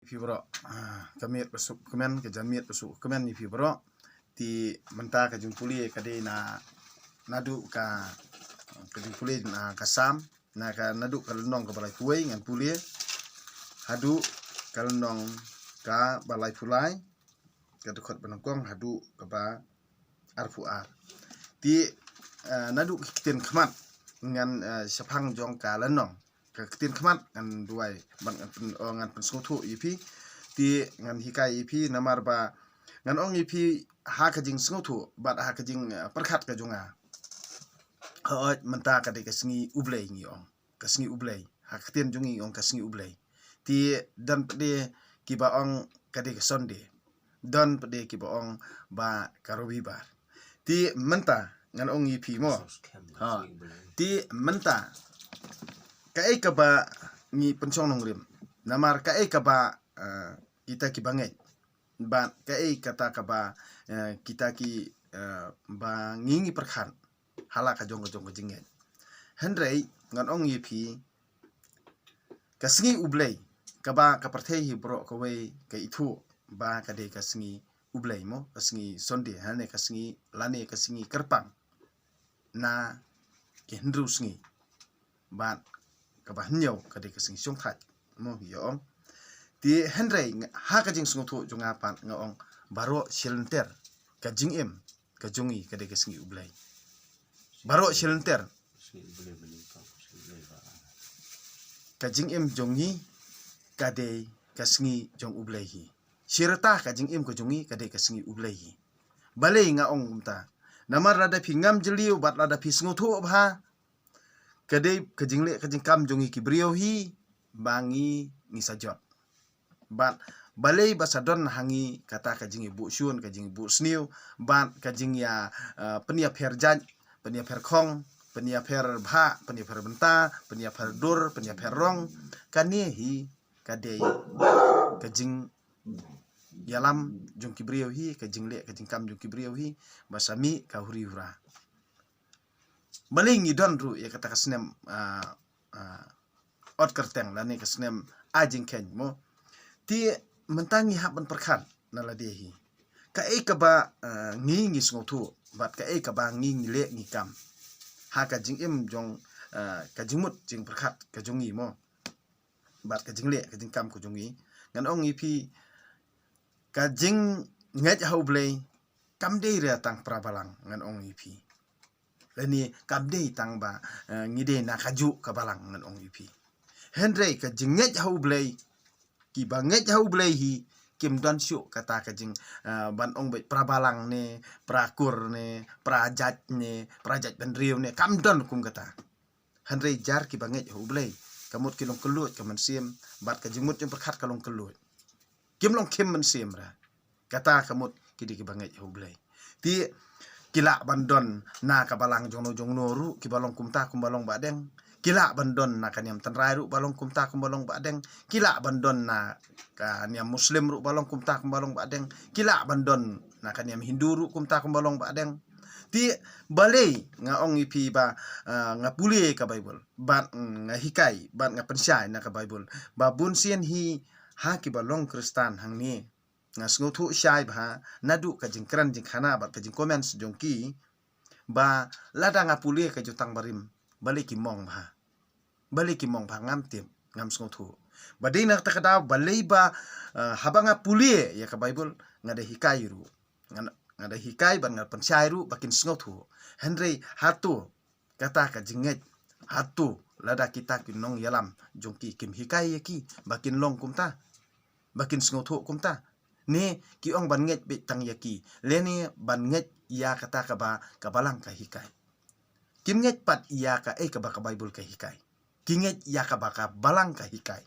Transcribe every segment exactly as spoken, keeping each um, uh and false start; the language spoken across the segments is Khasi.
phi baroh. Ah, ka miet ba suk kmen, ka janmiet ba suk kmen ïa phi baroh. Te mynta ka jingpule ka dei na, naduh ka, ka jingpule na ka Salm, na ka naduh ka lynnong kaba laiphew wei ngan pule haduh ka lynnong kaba laiphew lai, ka dkhot ba nyngkong haduh kaba arphew ar. Te, eh, naduh ki ktien khmat ngan, eh, shaphang jong ka lynnong. Ka ktien khmat ngan duwai, ban ngan pyn, oh, ngan pynsngewthuh ïa phi. Te ngan hikai ïa phi namar ba ngan ong ïa phi ha ka jingsngewthuh bad ha ka jing, eh, pyrkhat ka jong nga. Hooid, mynta ka dei ka sngi U Blei ngi ong. Ka sngi U Blei. Ha ka ktien jong ngi ong ka sngi U Blei. Te don pat de kiba ong ka dei ka Sunday. Don pat de kiba ong ba ka Robibar. Te mynta ngan ong ïa phi mo. Ha. Te mynta kaei kaba ngi pynshong nongrim. Namar kaei kaba, eh, kita kiba ngeit. Bad kaei kata kaba, eh, kita ki, eh, ba ngi ngi pyrkhat ha la ka jong ka jong ka jingngeit. Hynrei ngan ong ïa phi, ka sngi U Blei kaba ka pyrthei hi baroh kawei ka ithuh ba ka dei ka sngi U Blei mo, ka sngi Sunday, hane ka sngi lane ka sngi kyrpang na ki hynriew sngi. Bad kaba hynñiew ka dei ka sngi shongthait mo, ïa ong. Te hynrei nga, ha ka jingsngewthuh jong nga pat nga ong baroh shilynter ka jingim ka jong ngi ka dei ka sngi U Blei. Baroh shilynter ka jingim jong ngi ka dei ka sngi jong U Blei hi. Shirta ka jingim ka jong ngi ka dei ka sngi U Blei hi. Balei nga ong kumta? Namar lada phi ngam jylliew bad lada phi sngewthuh bha, ka dei ka jingleh ka jingkam jong ngi ki briew hi ba ngi, ngi sa jot. Bad balei ba sa don ha ngi kata ka jingïabuh shun, ka jingïabuh sniew, bad ka jingïa, eh, pynïapher jait, pynïapher khong, pynïapher bhah, pynïapher bynta, pynïapher dur, pynïapher rong. Kane hi ka dei ka jingïalam jong ki briew hi, ka jingleh ka jingkam jong ki briew hi ba sa mih ka huri hura. Balei ngi don ruh ïa kata ka snem, ah, ah, ot kyrteng lane ka snem ai jingkheiñ mo. Te mynta ngi hap ban pyrkhat na lade hi. Kaei kaba, ah, ngi ngi sngewthuh bad kaei kaba ngi ngi leh ngi kam ha ka jingim jong, ah, ka jingmut jingpyrkhat ka jong ngi mo. Bad ka jingleh ka jingkam ka jong ngi. Ngan ong ïa phi, ka jingngeit ha U Blei kam dei re tang para balang, ngan ong ïa phi. Lane kam dei tang ba, eh, ngi dei na kajuh ka balang, ngan ong ïa phi. Hynrei ka jingngeit ha U Blei, kiba ngeit ha U Blei hi kim don shuh kata ka jing, eh, ban ong beit para balang ne, para kur ne, para jait ne, para jaitbynriew ne, kam don kum kata. Hynrei jar kiba ngeit ha U Blei, ka mut ki long kylluid ka mynsiem, bad ka jingmut jingpyrkhat ka long kylluid. Kim long khim mynsiem re. Kata ka mut ki dei kiba ngeit ha U Blei. Te ki lah ban don na ka balang jongno jongno ruh kiba long kumta kumba long Bahdeng. Ki lah ban don na ka niam tynrai ruh ba long kumta kumba long Bahdeng. Ki lah ban don na ka niam Muslim ruh ba long kumta kumba long Bahdeng. Ki lah ban don na ka niam Hindu ruh kumta kumba long Bahdeng. Te balei nga ong ïa phi ba, ah, nga pule ka Baibl, bad, mm, nga hikai, bad nga pynshai na ka Baibl ba bun sien hi ha kiba long Khristan hangne. Nga sngewthuh shai bha naduh ka jingkren jingkhana bad ka jingcomment jong ki ba lada nga pule ka Jutang Barim, balei ki mong bha. Balei ki mong bha ngam tip, ngam sngewthuh. Ba dei na kata ka daw balei ba, eh, haba nga pule ïa ka Baibl, nga da hikai ruh. Nga, nga da hikai bad nga pynshai ruh ba kin sngewthuh. Hynrei hato kata ka jingngeit, hato lada kita ki nongïalam jong ki kim hikai ïa ki ba kin long kumta, ba kin sngewthuh kumta? Ne ki ong ban ngeit beit tang ïa ki, lane ban ngeit ïa kata kaba ka balang ka hikai? Kim ngeit pat ïa kaei kaba ka Baibl ka hikai. Ki ngeit ïa kaba ka balang ka hikai.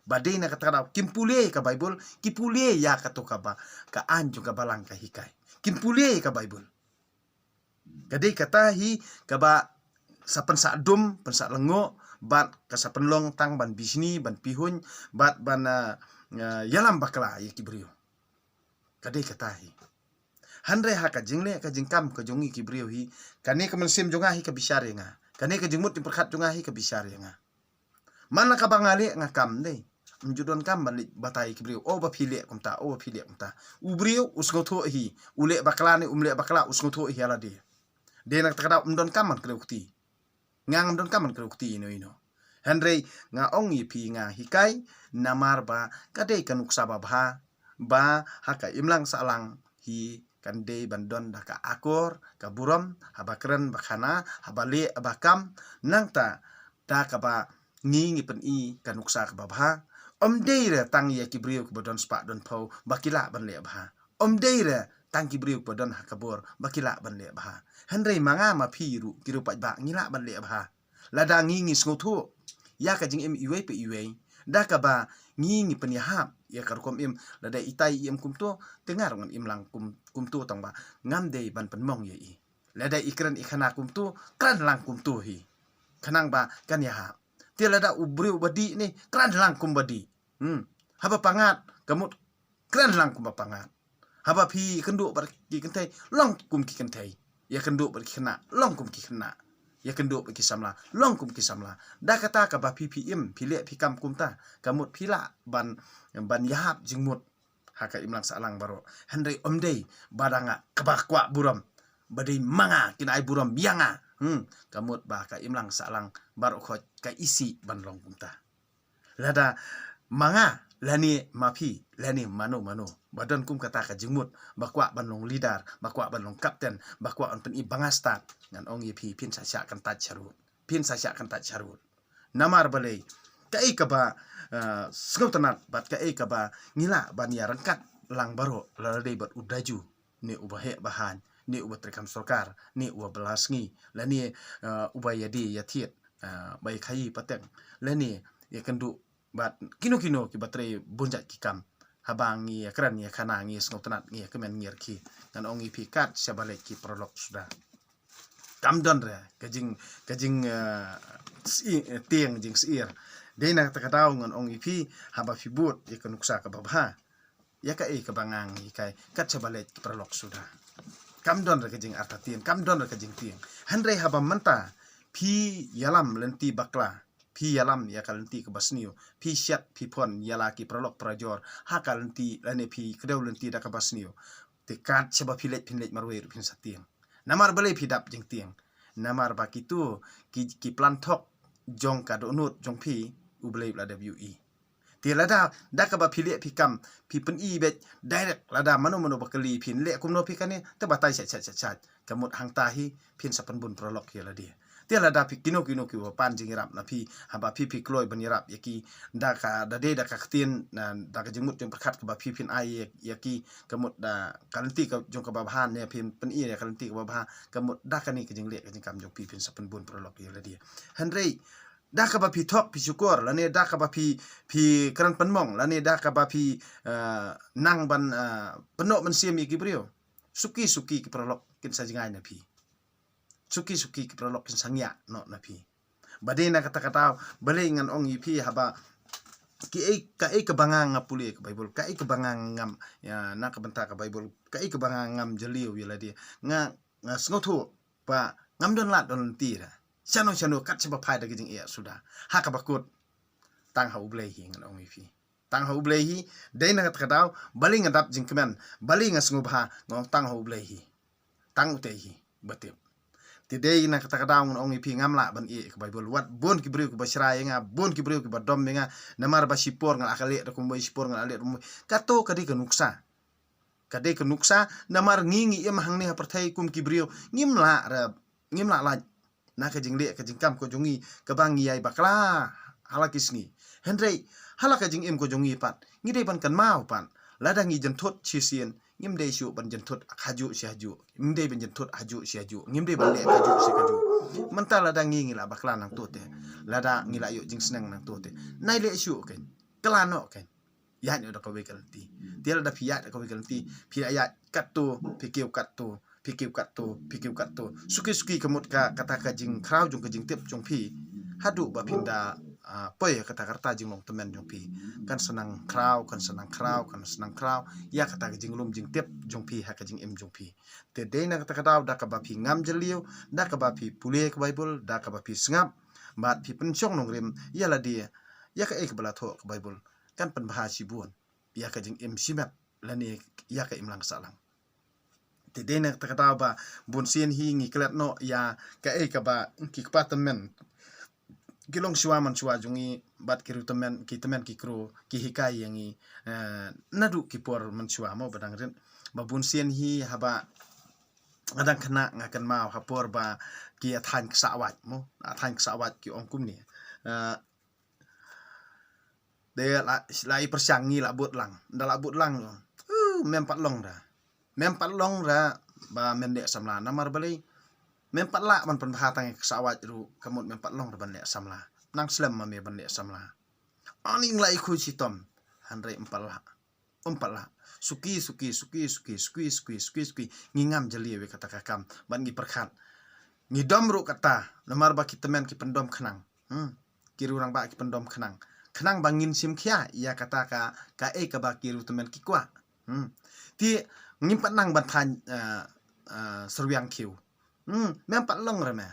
Ba dei na kata ka daw kim pule ïa ka Baibl, ki pule ïa kato kaba ka aiñ jong ka balang ka hikai. Kim pule ïa ka Baibl. Ka dei kata hi kaba sa pynsah dum, pynsah lyngngoh, bad ka sa pynlong tang ban bishni, ban pihuiñ, bad ban, ah, ah, ïalam bakla ïa ki briew. Ka dei kata hi. Hynrei ha ka jingleh ka jingkam ka jong ngi ki briew hi, kane ka mynsiem jong nga hi ka bishar ïa nga. Kane ka jingmut jingpyrkhat jong nga hi ka bishar ïa nga. Man la kaba nga leh nga kam dei. ym ju donkam ban leit batai ki briew, o ba phi leh kumta, o ba phi leh kumta. U briew u sngewthuh hi, u leh bakla ne um leh bakla, u sngewthuh hi ïa lade. Dei na kata ka daw ym donkam ban kdew kti. Nga ngam donkam ban kdew kti ino ino. Hynrei nga ong ïa phi, nga hikai namar ba ka dei ka nuksa babha ba ha ka imlang sahlang hi kan dei ban don da ka akor, ka burom, haba kren ba khana, haba leh ba kam, nangta da kaba ngi ngi pyni ka nuksa kaba bha. Ym dei re tang ïa ki briew kiba don spah don phew ba ki lah ban leh bha. Ym dei re tang ki briew kiba don ha ka bor ba ki lah ban leh bha. Hynrei ma nga ma phi ruh ki ruh paidbah ngi lah ban leh bha. Lada ngi ngi sngewthuh ïa ka jingim iwei pa iwei, da kaba ngi ngi pynïahap ïa ka rukom im, lada itai i im kumto, te nga ruh ngan im lang kum, kumto, tang ba ngam dei ban pynmong ïa i. Lada i kren i khana kumto, kren lang kumto hi. Khnang ba kan ïahap. Te lada u briew ba dih ne, kren lang kumba dih. Hmm. Haba pyngngad, ka mut kren lang kumba pyngngad. Haba phi kynduh bad ki kynthei, long kum ki kynthei. Ïa kynduh bad ki khynnah, long kum ki khynnah. Ïa kynduh bad ki samla, long kum ki samla. Da kata kaba phi phi im, phi leh phi kam kumta, ka mut phi lah ban, ban ïahap jingmut ha ka imlang sahlang baroh. Hynrei ym dei ba da nga kaba kwah burom, ba dei ma nga kin ai burom ïa nga. Hmm, ka mut ba ka imlang sahlang baroh khoit ka isih ban long kumta. Lada ma nga lane ma phi lane mano mano ba don kum kata ka jingmut ba kwah ban long leader, ba kwah ban long captain, ba kwah ban pyni ba nga stad, ngan ong ïa phi, phin sa shah kyntait sharud. Phin sa shah kyntait sharud. Namar balei? Kaei kaba, eh, sngewtynnat bad kaei kaba ngi lah ban ïa ryngkat lang baroh, la dei bad u daju, ne uba heh ba haiñ, ne uba treikam sorkar, ne uba bylla sngi, lane, eh, uba ïadie ïathied, eh, ba ïa khaïi pateng, lane ïa kynduh bad kino kino kiba trei bun jait ki kam. Haba ngi ïa kren, ngi ïa khana, ngi ïa sngewtynnat, ngi ïa kmen, ngi ïa rkhie, ngan ong ïa phi, kat shaba leit ki paralok suda. Kam don re ka jing, ka jing, eh, syi-, eh, tieng jingsyier. Dei na kata ka daw ngan ong ïa phi, haba phi bud ïa ka nuksa kaba bha, ïa kaei kaba nga ngi hikai, kat shaba leit ki paralok suda. Kam don re ka jingartatien, kam don re ka jingtieng. Hynrei haba mynta phi ïalam lynti bakla, phi ïalam ïa ka lynti kaba sniew, phi shet, phi phon ïa la ki paralok parajor ha ka lynti, lane phi kdew lynti da kaba sniew, te kat shaba phi leit, phin leit marwei ruh phin sa tieng. Namar balei phi dap jingtieng? Namar ba kito ki, ki plan thok jong ka dohnud jong phi, U Blei u la dep ïohi. Te lada da kaba phi leh phi kam, phi pyni beit direct, lada mano mano ba kylli phin leh kumno phi kane, te batai shat shat shat shat. Ka mut hangta hi phin sa pynbun paralok ïa lade. Te lada phi kino kino kiba pan jingïarap na phi, haba phi phi kloi ban ïarap ïa ki da ka, da dei da ka ktien, na, da ka jingmut jingpyrkhat kaba phi phin ai ïa, ïa ki, ka mut da ka lynti ka jong kaba bha ne phin pyni ïa ka lynti kaba bha, ka mut da kane ka jingleh ka jingkam jong phi phin sa pynbun paralok ïa lade. Hynrei da kaba phi thok phi shukor, lane da kaba phi, phi kren pynmong, lane da kaba phi, eh, nang ban, eh, pynnoh mynsiem ïa ki briew, suki suki ki paralok kin sa jngai na phi. Suki suki ki paralok kin sa ngiah noh na phi. Ba dei na kata ka daw, balei ngan ong ïa phi, haba kiei, kaei kaba nga nga pule ka Baibl, kaei kaba nga ngam, ïa, na ka bynta ka Baibl, kaei kaba nga ngam jylliew ïa lade, nga, nga sngewthuh ba ngam don lad don lynti re. Shano shano kat shaba phai da ka jingeh suda. Ha kaba kut, tang ha U Blei hi ngan ong ïa phi. Tang ha U Blei hi. Dei na kata ka daw, balei nga dap jingkmen, balei nga sngewbha, nga ong tang ha U Blei hi. Tang utei hi ba tip. Te dei na kata ka daw ngan ong ïa phi, ngam lah ban ïeh ïa ka Baibl. Wat bun ki briew kiba shrai ïa nga, bun ki briew kiba dom ïa nga, namar ba shipor nga la ka leh da kumwei, shipor nga la leh da kumwei. Kato ka dei ka nuksa. Ka dei ka nuksa, namar ngi ngi im hangne ha pyrthei kum ki briew, ngim lah re, ngim lah lait na ka jingleh ka jingkam ka jong ngi kaba ngi ïai bakla ha la ki sngi. Hynrei ha la ka jingim ka jong ngi pat, ngi dei ban kynmaw pat, lada ngi jynthut shisien, ngim dei shuh ban jynthut hajuh shi hajuh, ngim dei ban jynthut hajuh shi hajuh, ngim dei ban leh kajuh shi kajuh. Mynta lada ngi ngi la bakla nangto te, lada ngi la ïoh jingsneng nangto te, nai leh shuh kein, kylla noh kein. Ïaid noh da kawei ka lynti. Te lada phi ïaid da kawei ka lynti, phi ïaid katto, phi kiew katto, phi kiew katto, phi kiew katto. Suki suki ka mut ka, kata ka jingkhraw jong ka jingtip jong phi, haduh ba phin da, ah, poi ha kata ka rta jinglong tymmen jong phi, kan sa nang khraw, kan sa nang khraw, kan sa nang khraw ïa kata ka jinglum jingtip jong phi ha ka jingim jong phi. Te dei na kata ka daw, da kaba phi ngam jylliew, da kaba phi pule ka Baibl, da kaba phi sngap bad phi pynshong nongrim ïa lade ïa kaei kaba la thoh ka Baibl. kan pynbha shibun ïa ka jingim shimet lane ïa ka imlang sahlang. Te dei na kata ka daw ba bun sien hi ngi klet noh ïa kaei kaba ki kpa tymmen ki longshuwa manshuwa jong ngi bad ki riew tymmen, ki tymmen ki kro ki hikai ïa ngi, eh, naduh ki por manshuwa mo ba dang rit. Ba bun sien hi haba nga dang khynnah nga kynmaw ha por ba ki ïa thaiñ ksah wait mo, ïa thaiñ ksah wait ki ong kumne. Eh, de la, la i pyrshang ngi la bud lang, da la bud lang. Uh, mem pat long da. Mem pat long da ba men leh samla namar balei. Mem pat lah ban pynbha tang ksah wait ruh, ka mut mem pat long da ban leh samla. Nang slem ma me ban leh samla. Aning la i khuid shitom. Hynrei em pat lah. Em pat lah. Suki, suki, suki, suki, suki, suki, suki, suki. Ngi ngam jali wei kata ka kam. Ban ngi pyrkhat. Ngi dom ruh kata. Namar ba ki tymmen ki pyndom khnang. Hmm. Ki riew rangbah ki pyndom khnang. Khnang ba ngin shim khia ïa kata ka, kaei kaba ki riew tymmen ki kwah. Hmm. Te ngim pat nang ban thaiñ, eh, eh, syrwiang khiew. Hmm. Mem pat long re me.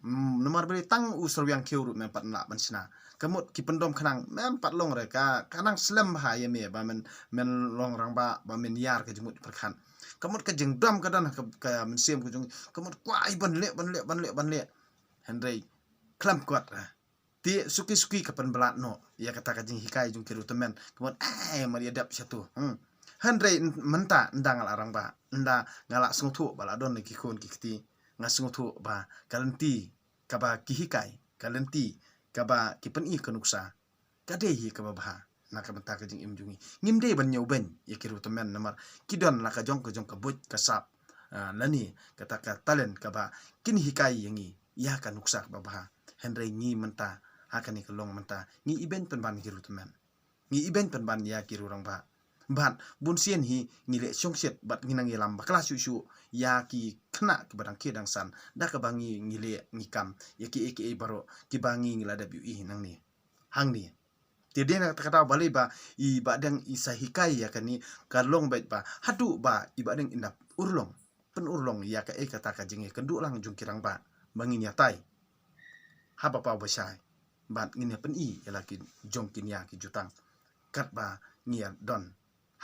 Hmm, namar balei tang u syrwiang khiew ruh mem pat lah ban shna. Ka mut ki pyndom khnang mem pat long re ka, ka nang slem bha ïa me ba men, men long rangbah ba men ïar ka jingmut pyrkhat. Ka mut ka jingdom ka don ha ka, ka mynsiem ka jong, ka mut kwah i ban leh, ban leh, ban leh, ban leh. Hynrei khlem kot re. Te suki suki ka pynblat noh ïa kata ka jinghikai jong ki riew tymmen. Ka mut, eh, mar ïa dep shatu. Hmm. Hynrei n-, mynta ynda nga la rangbah, ynda nga la sngewthuh ba la don ki khun ki kti, nga sngewthuh ba ka lynti kaba ki hikai, ka lynti kaba ki pyni ka nuksa, ka dei hi kaba bha na ka bynta ka jingim jong ngi. Ngim dei ban ñiewbeiñ ïa ki riew tymmen namar ki don la ka jong ka jong ka buit ka sap, ah, lane kata ka talent kaba kin hikai ïa ngi ïa ka nuksa kaba bha. Hynrei ngi mynta ha kane ka long mynta ngi ibeiñ pynban ki riew tymmen. Ngi ibeiñ pynban ïa ki riew rangbah. Bad bun sien hi ngi leh shongshit bad ngi nang ïalam bakla shuh shuh ïa ki khynnah kiba dang khie dang san da kaba ngi, ngi leh ngi kam ïa kiei kiei baroh kiba ngi, ngi la dep ïohi nangne. Hangne. Te dei na kata ka daw balei ba i Bahdeng i sa hikai ïa kane ka long beit ba haduh ba i Bahdeng in da urlong, pynurlong ïa kaei kata ka jingïakynduh lang jong ki rangbah ba ngin ïatai haba paw ba shai bad ngin ïa pyni ïa la ki jong ki nia ki jutang katba ngi ïa don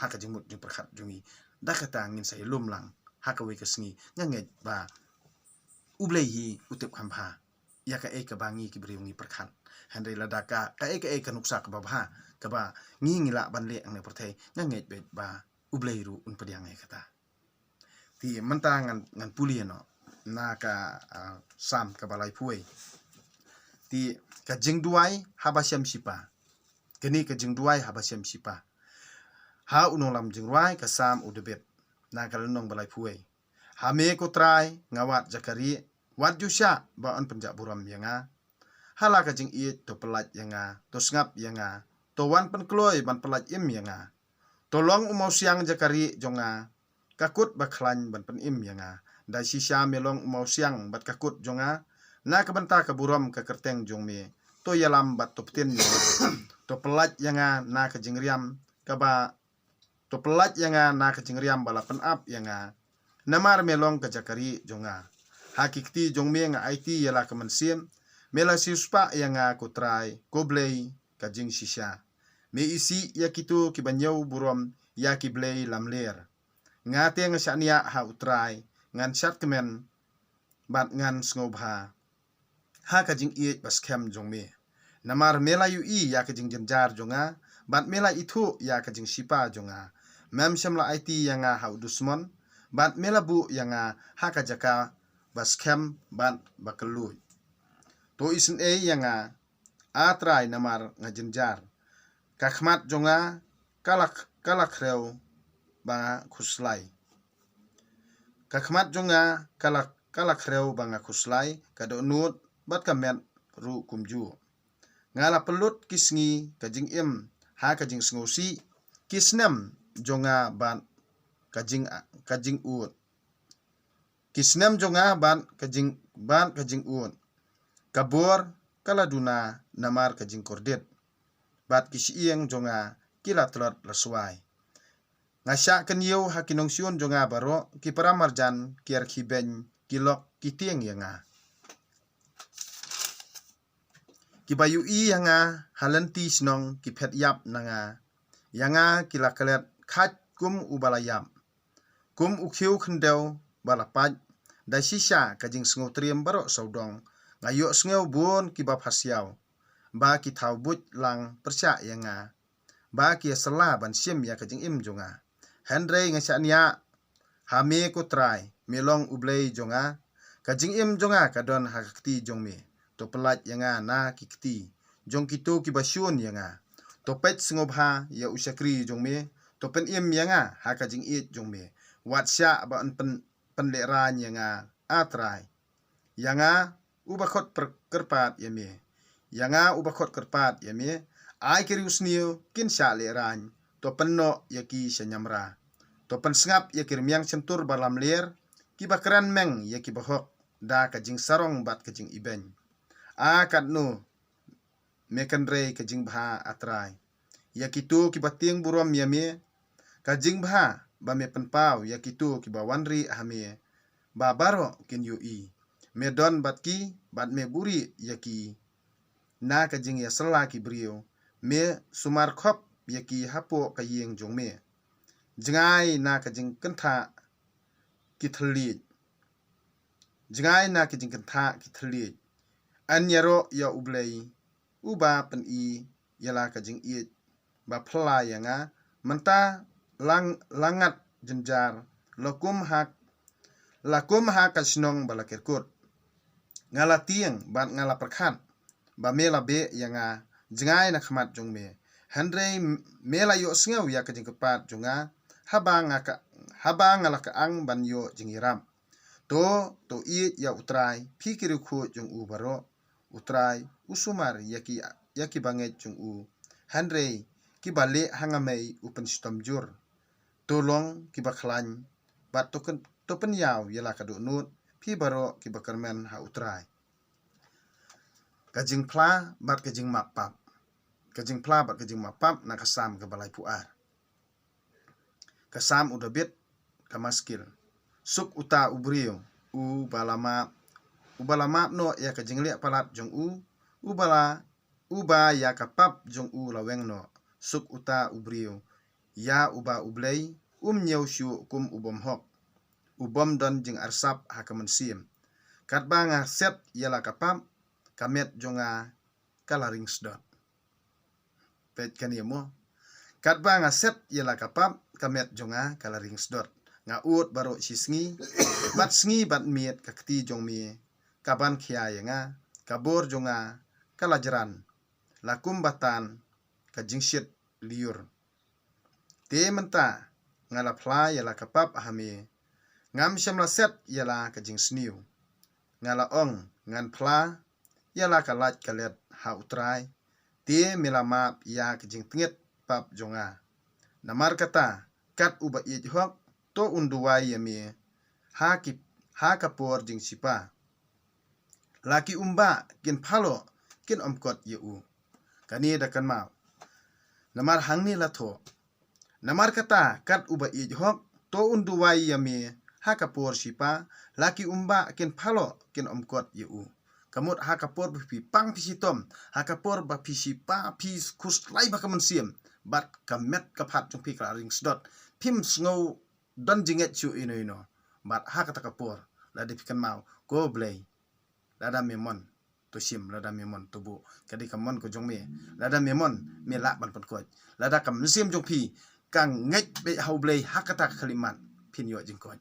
ha ka jingmut jingpyrkhat jong ngi. Da kata ngin sa ïalum lang ha kawei ka sngi. Nga ngeit ba U Blei hi u tip kham bha ïa kaei kaba ngi ki briew ngi pyrkhat. Hynrei lada ka, kaei kaei ka nuksa kaba bha kaba ngi ngi lah ban leh hangne pyrthei, nga ngeit beit ba U Blei ruh un pdiang ïa kata. Te mynta ngan, ngan pule noh na ka, ah, Salm kaba laiphew wei. Te ka jingduwai haba shem shipa. Kane ka jingduwai haba shem shipa. Ha u nonglam jingrwai ka Salm u David. Na ka lynnong ba laiphew wei. Ha me ko Trai nga wad jaka rieh, wat ju shah ba yn pynjah burom ïa nga. Ha la ka jingïeit to pyllait ïa nga, to sngap ïa nga, to wan pynkloi ban pyllait im ïa nga. To long u mawsiang jaka rieh jong nga, ka kut ba khlaiñ ban pynim ïa nga. Dei shisha me long u mawsiang bad ka kut jong nga, na ka bynta ka burom ka kyrteng jong me. To ïalam bad to pyntin ïa nga. To pyllait ïa nga na ka jingriam kaba To pyllait ïa nga na ka jingriam ba la pynap ïa nga. Namar me long ka jaka rieh jong nga. Ha ki kti jong me nga aiti ïa la ka mynsiem. Me la siewspah ïa nga ko Trai, ko Blei ka jingshisha. Me isih ïa kito kiba ñiew burom ïa ki blei lamler. Nga te nga shaniah ha u Trai, ngan shad kmen bad ngan sngewbha ha ka jingïeit ba skhem jong me. Namar me la ïohi ïa ka jingjynjar jong nga, bad me la ithuh ïa ka jingshipa jong nga. Mem shym la aiti ïa nga ha u dusmon, bad me la buh ïa nga ha ka jaka ba skhem bad ba kylluid. To isynei ïa nga, A Trai, namar nga jynjar. Ka khmat jong nga ka la, ka la khrew ba nga khuslai. Ka khmat jong nga ka la, ka la khrew ba nga khuslai, ka dohnud bad ka met ruh kumjuh. Nga la pynlut ki sngi ka jingim ha ka jingsngewsih, ki snem jong nga bad ka jing, ka jingud. Ki snem jong nga bad ka jing, bad ka jingud. Ka bor ka la duna namar ka jingkordit. Bad ki shyieng jong nga ki la tlot la swai. Nga shah kynñiew ha ki nongshun jong nga baroh, ki paramarjan ki arkhibeiñ ki lok ki tieng ïa nga. Kiba ïohi ïa nga ha lynti shnong ki phet ïap na nga. Ïa nga ki la klet khait kum uba la ïap. Kum u khiew khyndew ba la pait da shisha ka jingsngew triem baroh sawdong. Nga ïohsngew bun kiba phasiaw ba ki thaw buit lang pyrshah ïa nga, ba ki ïasylla ban shim ïa ka jingim jong nga. Hynrei nga shaniah ha me ko Trai, me long U Blei jong nga. Ka jingim jong nga ka don ha ka kti jong me. To pyllait ïa nga na ki kti jong kito kiba shun ïa nga. To peit sngewbha ïa u shakri jong me. To pynim ïa nga ha ka jingïeit jong me. Wat shah ba yn pyn pynlehraiñ ïa nga, A Trai. Ïa nga uba khot per- kyrpad ïa me. Ïa nga uba khot kyrpad ïa me. Ai ki riewsniew kin shah lehraiñ. To pynnoh ïa ki sha ñiamra. To pynsngap ïa ki rmiang shyntur ba lamler, kiba kren meng ïa kiba hok da ka jingsarong bad ka jingibeiñ. A katno me kynrei ka jingbha, A Trai, ïa kito kiba tieng burom ïa me, ka jingbha ba me pynpaw ïa kito kiba wanrieh ha me, ba baroh kin ïohi me don bad ki, bad me buhrieh ïa ki na ka jingïasylla ki briew. Me sumar khop ïa ki hapoh ka ïing jong me. Jngai na ka jingkynthah ki thylliej. Jngai na ka jingkynthah ki thylliej. Yn ïaroh ïa U Blei uba pyni ïa la ka jingïeit ba phylla ïa nga. Mynta la ngat jynjar, la kum ha, la kum ha ka shnong ba la kyrkut. Nga la tieng bad nga la pyrkhat ba me la beh ïa nga. Jngai na khmat jong me. Hynrei me la ïohsngew ïa ka jingkyrpad jong nga, haba nga ka, haba nga la ka ang ban ïoh jingïarap. To, to ïeit ïa U Trai, phi ki riewkhuid jong u baroh. U Trai u sumar ïa ki, ïa kiba ngeit jong u. Hynrei kiba leh ha nga mei u pynshitom jur. To long kiba khlaiñ bad to kyn- to pynïaw ïa la ka dohnud, phi baroh kiba kyrmen ha U Trai. Ka jingphla bad ka jingmap pap. Ka jingphla bad ka jingmap pap na ka Salm kaba laiphew ar. Ka Salm u David, ka maskil. Suk uta u briew uba la map, uba la map noh ïa ka jingleh palat jong u, uba la, uba ïa ka pap jong u la weng noh. Suk uta u briew ïa uba U Blei um ñiew shuh kum u bym hok, u bym don jingarsap ha ka mynsiem. Katba nga set ïa la ka pap, ka met jong nga ka la ring sdot. Peit kane mo. Katba nga set ïa la ka pap, ka met jong nga ka la ring sdot. Nga ud baroh shi sngi, bad sngi bad miet ka kti jong me ka ban khia ïa nga. Ka bor jong nga ka la jran, la kum ba tan ka jingshit lyiur. Te mynta nga la phla ïa la ka pap ha me. Ngam shym la set ïa la ka jingsniew. Nga la ong ngan phla ïa la ka lait ka let ha U Trai. Te me la map ïa ka jingtngit pap jong nga. Namar kata, kat uba ïeit hok, to un duwai ïa me ha ki, ha ka por jingshipa. La ki umbah kin phaloh, kin ym kot ïa u. Kane da kynmaw. Namar hangne la thoh. Namar kata, kat uba ïeit hok, to un duwai ïa me ha ka por shipa. La ki umbah kin phaloh, kin ym kot ïa u. Ka mut ha ka por ba phi pang phi shitom, ha ka por ba phi shipa phi khuslai bha ka mynsiem, bad ka met ka phad jong phi ka la ring sdot. Phim sngew don jingngeit shuh ino ino. Bad ha kata ka por, lada phi kynmaw, ko Blei, lada me mon, to shim, lada me mon, to buh. Ka dei ka mon ka jong me. Lada me mon, me lah ban pynkoit. Lada ka mynsiem jong phi ka ngeit beit ha U Blei ha kata ka khyllipmat, phin ïoh jingkoit.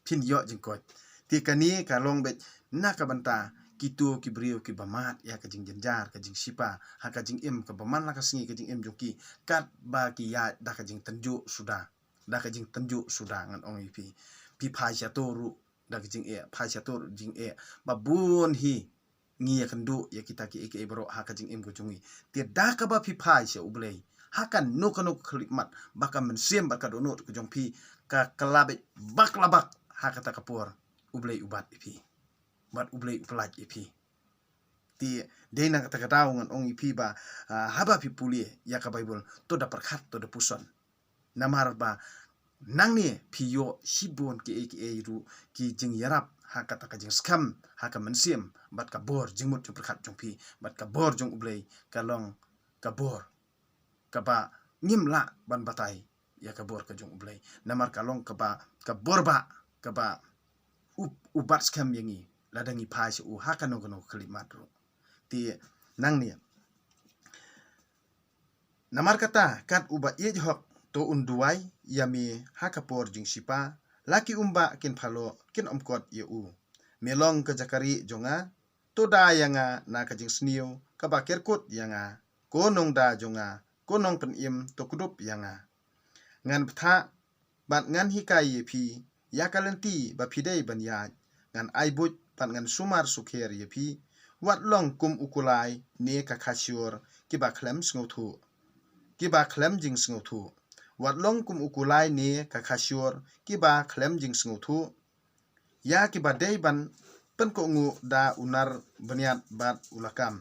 Phin ïoh jingkoit. Te kane ka long beit na ka bynta kito ki briew kiba mad ïa ka jingjynjar, ka jingshipa ha ka jingim, kaba man la ka sngi ka jingim jong ki, katba ki ïaid da ka jingtynjuh suda. Da ka jingtynjuh suda, ngan ong ïa phi. Phi phai shato ruh da ka jingeh, phai shato ruh jingeh. Ba bun hi ngi ïakynduh ïa kita kiei kiei baroh ha ka jingim ka jong ngi. Te da kaba phi phai sha U Blei ha kano kano ka khyllipmat, ba ka mynsiem bad ka dohnud ka jong phi ka kylla beit bak la bak, ha kata ka por U Blei u bat ïa phi. Bad U Blei u pyllait ïa phi. Te dei na kata ka daw ngan ong ïa phi ba, ah, haba phi pule ïa ka Baibl, to da pyrkhat, to da puson. Namar ba Nangne phi ïoh shibun kiei kiei ruh ki jingïarap ha kata ka jingskhem ha ka mynsiem, bad ka bor jingmut jingpyrkhat jong phi, bad ka bor jong U Blei ka long ka bor kaba ngim lah ban batai ïa ka bor ka jong U Blei. Namar ka long kaba, ka bor ba, kaba u, u bat skhem ïa ngi lada ngi phai sha u ha kano kano ka khyllipmat ruh. Te nangne, namar kata, kat uba ïeit hok, to un duwai ïa me ha ka por jingshipa, la ki umba kin phaloh, kin ym kot ïa u. Me long ka jakari jong nga, to da ïa nga na ka jingsniew kaba kerkut ïa nga, ko nongda jong nga, ko nongpynim, to kdup ïa nga. Ngan bthah bad ngan hikai ïa phi ïa ka lynti ba phi dei ban ïaid. Ngan ai buit bad ngan sumar sukher ïa phi. Wat long kum u kulai ne ka khasior kiba khlem sngewthuh, kiba khlem jingsngewthuh. Wat long kum u kulai ne ka khasior kiba khlem jingsngewthuh, ïa kiba dei ban pynkohnguh da u nar bniat bad u lakam.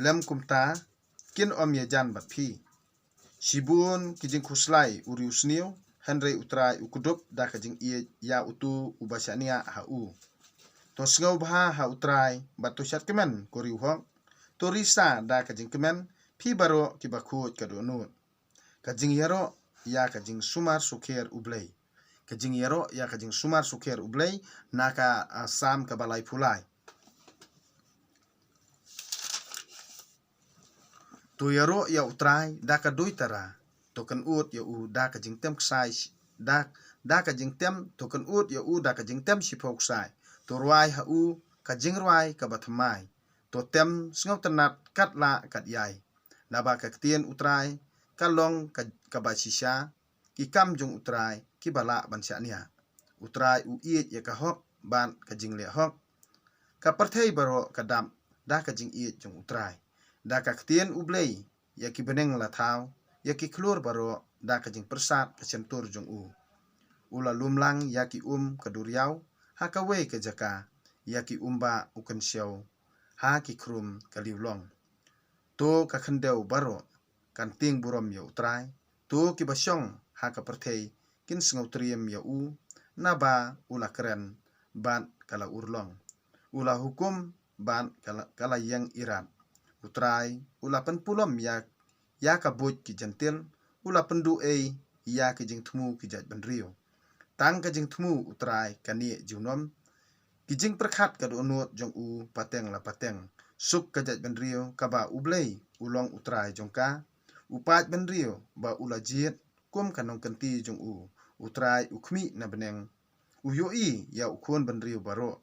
Lym kumta, kin ym ïajan bad phi. Shibun ki jingkhuslai u riewsniew, hynrei U Trai u kdup da ka jingïeit ïa uto uba shaniah ha u. To sngewbha ha U Trai, bad to shad kmen, ko riewhok. To risa da ka jingkmen, phi baroh kiba khuid ka dohnud. Ka jingïaroh ïa ka jingsumar sukher U Blei. Ka jingïaroh ïa ka jingsumar sukher U Blei, na ka, ah, Salm kaba laiphew lai. To ïaroh ïa U Trai da ka duitara, to kynud ïa u da ka jingtem ksai, da, da ka jingtem, to kynud ïa u da ka jingtem shiphew ksai. To rwai ha u ka jingrwai kaba thymmai. To tem sngewtynnat kat lah kat ïai. Naba ka ktien U Trai ka long ka, kaba shisha, ki kam jong U Trai kiba lah ban shaniah. U Trai u ïeit ïa ka hok bad ka jingleh hok. Ka pyrthei baroh ka dap da ka jingïeit jong U Trai. Da ka ktien U Blei ïa ki bneng la thaw, ïa ki khlur baroh da ka jingpyrsad ka shyntur jong u. U la lumlang ïa ki um ka duriaw ha kawei ka jaka, ïa ki umbah u kynshew ha ki khrum ka liwlong. To ka khyndew baroh kan tieng burom ïa U Trai. To kiba shong ha ka pyrthei kin sngewtriem ïa u, naba u la kren bad ka la urlong. U la hukum bad ka la, ka la ïeng irat. U Trai u la pynpulom ïa, ïa ka buit ki jentil, u la pynduh ei ïa ki jingthmu ki jaitbynriew. Tang ka jingthmu U Trai ka nieh junom. Ki jingpyrkhat ka dohnud jong u pateng la pateng. Suk ka jaitbynriew kaba U Blei u long U Trai jong ka. U paid bynriew ba u la jied kum ka nongkynti jong u. U Trai u khmih na bneng. U ïohi ïa u khun bynriew baroh.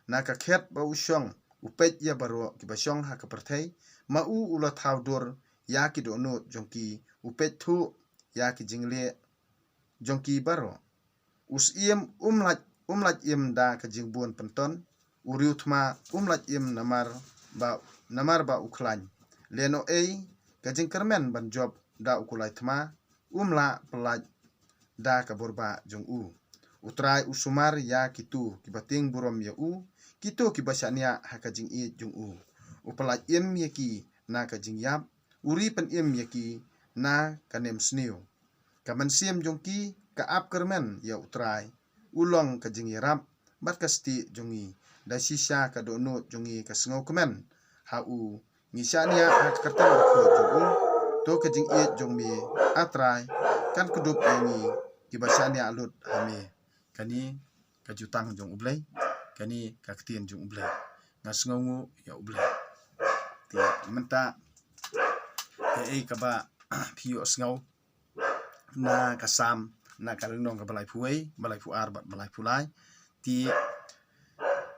Na ka khet ba u shong, u peit ïa baroh kiba shong ha ka pyrthei. Ma u u la thaw dur ïa ki dohnud jong ki, u peit thuh ïa ki jingleh jong ki baroh. U syiem um lait, um lait im da ka jingbun pynton. U riewthma um lait im namar ba, namar ba u khlaiñ. Lehnohei ka jingkyrmen ban jop da u kulai thma, um lah pyllait da ka borbah jong u. U Trai u sumar ïa kito kiba tieng burom ïa u, kito kiba shaniah ha ka jingïeit jong u. U pyllait im ïa ki na ka jingïap, u ri pynim ïa ki na ka nemsniew. Ka mynsiem jong ki ka ap kyrmen ïa U Trai. U long ka jingïarap bad ka stieh jong ngi. Da shisha ka dohnud jong ngi ka sngewkmen ha u. Ngi shaniah ha ka kyrteng bakhuid jong u. To ka jingïeit jong me, A Trai, kan kdup ïa ngi kiba shaniah lut ha me. Kane ka jutang jong U Blei, kane ka ktien jong U Blei. Nga sngewnguh ïa U Blei. Te mynta, kaei kaba phi ïohsngew na ka Salm, na ka lynnong kaba laiphew wei, ba laiphew ar bad ba laiphew lai. Te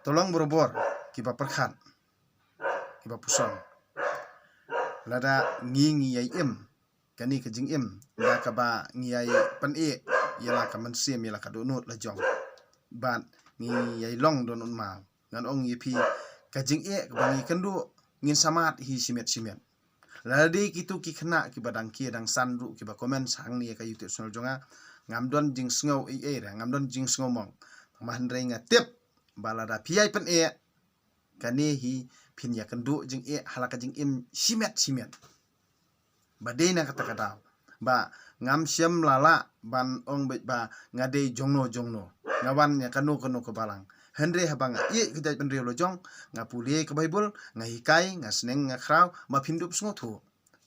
to long barabor kiba pyrkhat, kiba puson. Lada ngi, ngi ïai im kane ka jingim da kaba ngi ïai pyneh ïa la ka mynsiem, ïa la ka dohnud la jong, bad ngi ïai long dohnud maw. Ngan ong ïa phi, ka jingeh kaba ngi kynduh ngin sa mad hi shimet shimet. Lada dei kito ki khynnah kiba dang khie dang san ruh kiba comment hangne ha ka YouTube channel jong nga, ngam don jingsngew ei ei re, ngam don jingsngew mong. Tangba hynrei nga tip ba lada phi ïai pyneh, kane hi phin ïakynduh jingeh ha la ka jingim shimet shimet. Ba dei na kata ka daw ba Ngam shym la lah ban ong beit ba nga dei jongno jongno, nga wan ïa kano kano ka balang. Hynrei haba nga ïeh ka jaitbynriew la jong, nga pule ka Baibl, nga hikai, nga sneng, nga khraw, ba phin dup sngewthuh.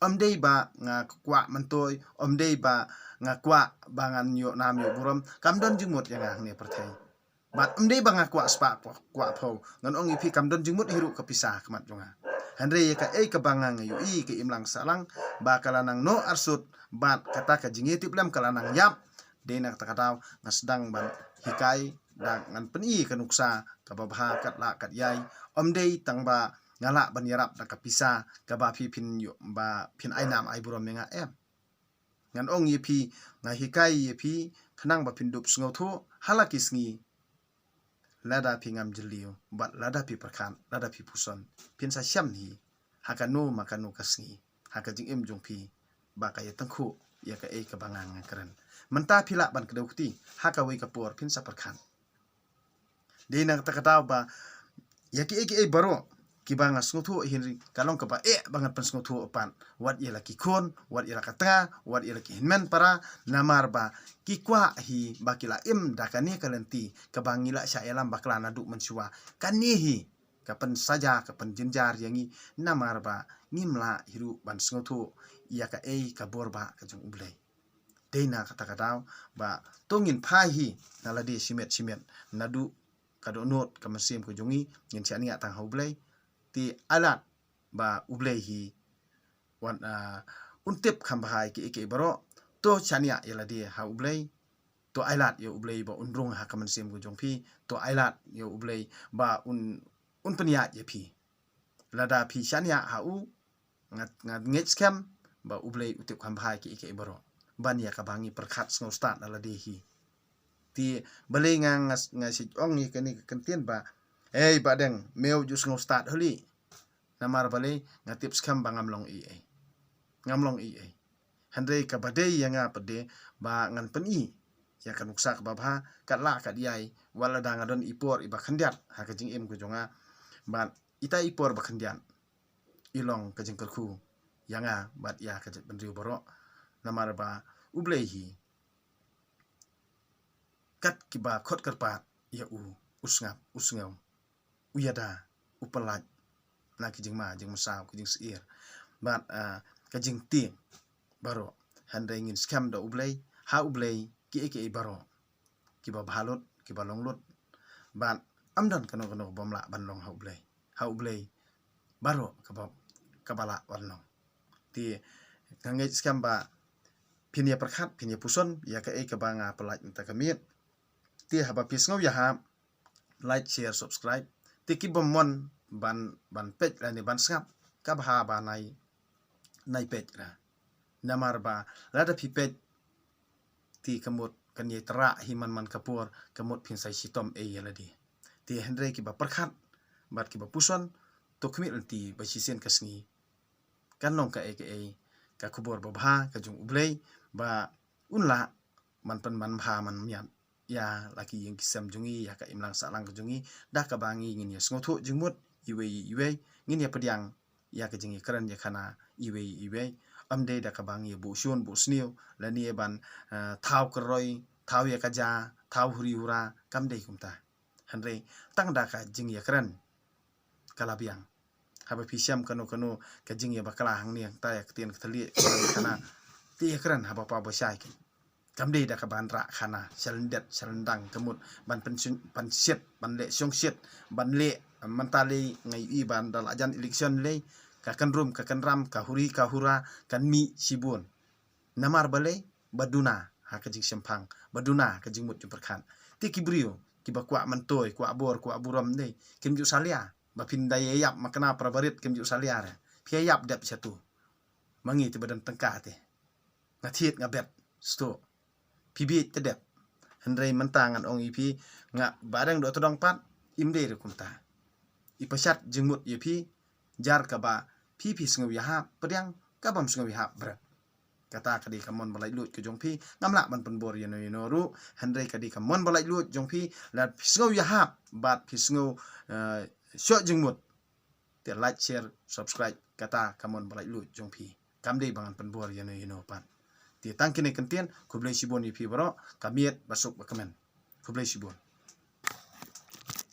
Ym dei ba nga kwah myntoi, ym dei ba nga kwah ba ngan ïoh nam ïoh burom, kam don jingmut ïa nga hangne pyrthei. Bad ym dei ba nga kwah spah kwah, kwah phew, ngan ong ïa phi kam don jingmut hi ruh ka pisa ha khmat jong nga. Hynrei ïa kaei kaba nga ïohi ka imlang sahlang ba ka la nang noh arsut, bad kata ka jingïatiplem ka la nang ïap. Dei na kata ka daw nga sdang ban hikai da ngan pyni ka nuksa kaba bha kat lah kat ïai. Ym dei tang ba nga lah ban ïarap da ka pisa kaba phi phin ïoh ba phin ai nam ai burom ïa nga, em. Ngan ong ïa phi, nga hikai ïa phi khnang ba phin dup sngewthuh ha la ki sngi. Lada phi ngam jylliew bad lada phi pyrkhat, lada phi puson, phin sa shem hi ha kano ma kano ka sngi ha ka jingim jong phi ba ka ïa tyngkhuh ïa kaei kaba nga nga kren. Mynta phi lah ban kdew kti, ha kawei ka por phin sa pyrkhat. Dei na kata ka daw ba ïa kiei kiei baroh kiba nga sngewthuh hi, ka long kaba eh ba ngan pynsngewthuh pat, wat ïa la ki khun, wat ïa la ka tnga, wat ïa la ki hynmen para. Namar ba ki kwah hi ba ki la im da kane ka lynti kaba ngi la shah ïalam bakla naduh mynshuwa. Kane hi ka pynsaja, ka pynjynjar ïa ngi, namar ba ngim lah hi ruh ban sngewthuh ïa kaei ka bor ba ka jong U Blei. Dei na kata ka daw ba to ngin phai hi na lade shimet shimet, naduh ka dohnud ka mynsiem ka jong ngi, ngin shaniah tang ha U Blei. Te ai lad ba U Blei hi wan, ah, un tip kham bha ïa kiei kiei baroh. To shaniah ïa lade ha U Blei. To ai lad ïa U Blei ba un rung ha ka mynsiem ka jong phi. To ai lad ïa U Blei ba un, un pynïaid ïa phi. Lada phi shaniah ha u, nga, nga ngeit skhem ba U Blei u tip kham bha ïa kiei kiei baroh ban ïa kaba ngi pyrkhat sngewstad na lade hi. Te balei nga, nga, nga shu ong ïa kane ka kyntien ba, ei Bah Deng, me ju sngewstad holi. Namar balei, nga tip skhem ba ngam long ei ei. Ngam long ei ei. Hynrei kaba dei ïa nga pat de ba ngan pyni ïa ka nuksa kaba bha kat lah kat ïai, wat lada nga don i por iba khyndiat ha ka jingim ka jong nga. Bad ita i por ba khyndiat i long ka jingkyrkhu ïa nga bad ïa ka jaitbynriew baroh. Namar ba U Blei hi kat kiba khot kyrpad ïa u, u sngap, u sngew, u ïada, u pyllait na ki jingma jingmynsaw, ki jingsyier bad, ah, ka jingtieng baroh. Hynrei ngin skhem da U Blei, ha U Blei kiei kiei baroh kiba bha lut, kiba long lut. Bad ym don kano kano bym lah ban long ha U Blei. Ha U Blei baroh kaba, kaba lah ban long. Te nga ngeit skhem ba phin ïa pyrkhat, phin ïa puson ïa kaei kaba nga pyllait mynta ka miet. Te haba phi sngew ïahap, like, share, subscribe. Te kiba mon ban, ban peit lane ban sngap, kaba bha ba nai, nai peit ra. Namar ba lada phi peit, te ka mut kan ïai trah hi man man ka por, ka mut phin sa shitom ei ïa lade. Te hynrei kiba pyrkhat bad kiba puson, to khmih lynti ba shisien ka sngi kan long kaei kaei ka khubor ba bha ka jong U Blei ba un lah man pynman bha man miat ïa la ki ïing ki sem jong ngi, ïa ka imlang sahlang ka jong ngi, da kaba ngi ngin ïa sngewthuh jingmut iwei iwei, ngin ïa pdiang ïa ka jingïakren ïakhana iwei iwei. Ym dei da kaba ngi ïa buh shun buh sniew lane ban, eh, thaw kyroi, thaw ïa ka ja, thaw huri hura, kam dei kumta. Hynrei tang da ka jingïakren ka la biang. Haba phi shem kano kano ka jingïabakla hangne hangta ïa ka ktien ka thylliej ïakhana, te ïakren haba pa ba shai ki. Kam dei da ka ban rah khana sha lyndet sha lyndang, ka mut ban pynshun, ban shit, ban leh shongshit, ban leh, mynta lei nga ïohi ban da la jan election lei ka kynrum ka kynram, ka huri ka hura kan mih shibun. Namar balei? Ba duna ha ka jingshemphang, ba duna ha ka jingmut jingpyrkhat. Te ki briew kiba kwah myntoi, kwah bor, kwah burom ne, kim ju salia. Ba phin da ïa ïap makna para barit, kim ju salia re. Phi ïa ïap dep shatu. Ma ngi te ba don tyngka te, nga thied nga bet. Sto phi bieit te dep. Hynrei mynta ngan ong ïa phi, nga ba dang doh tdong pat, im dei re kumta. I pashat jingmut ïa phi jar kaba phi phi sngew ïahap, pdiang kabym sngew ïahap bret. Kata ka dei ka mon ba laitluid ka jong phi. Ngam lah ban pynbor ïano ïano ruh, hynrei ka dei ka mon ba laitluid jong phi. Lada phi sngew ïahap bad phi sngew, eh, shoh jingmut, te like, share, subscribe, kata ka mon ba laitluid jong phi. Kam dei ba ngan pynbor ïano ïano pat. Te tang kine kyntien, khublei shibun ïa phi baroh, ka miet ba suk ba kmen. Khublei shibun.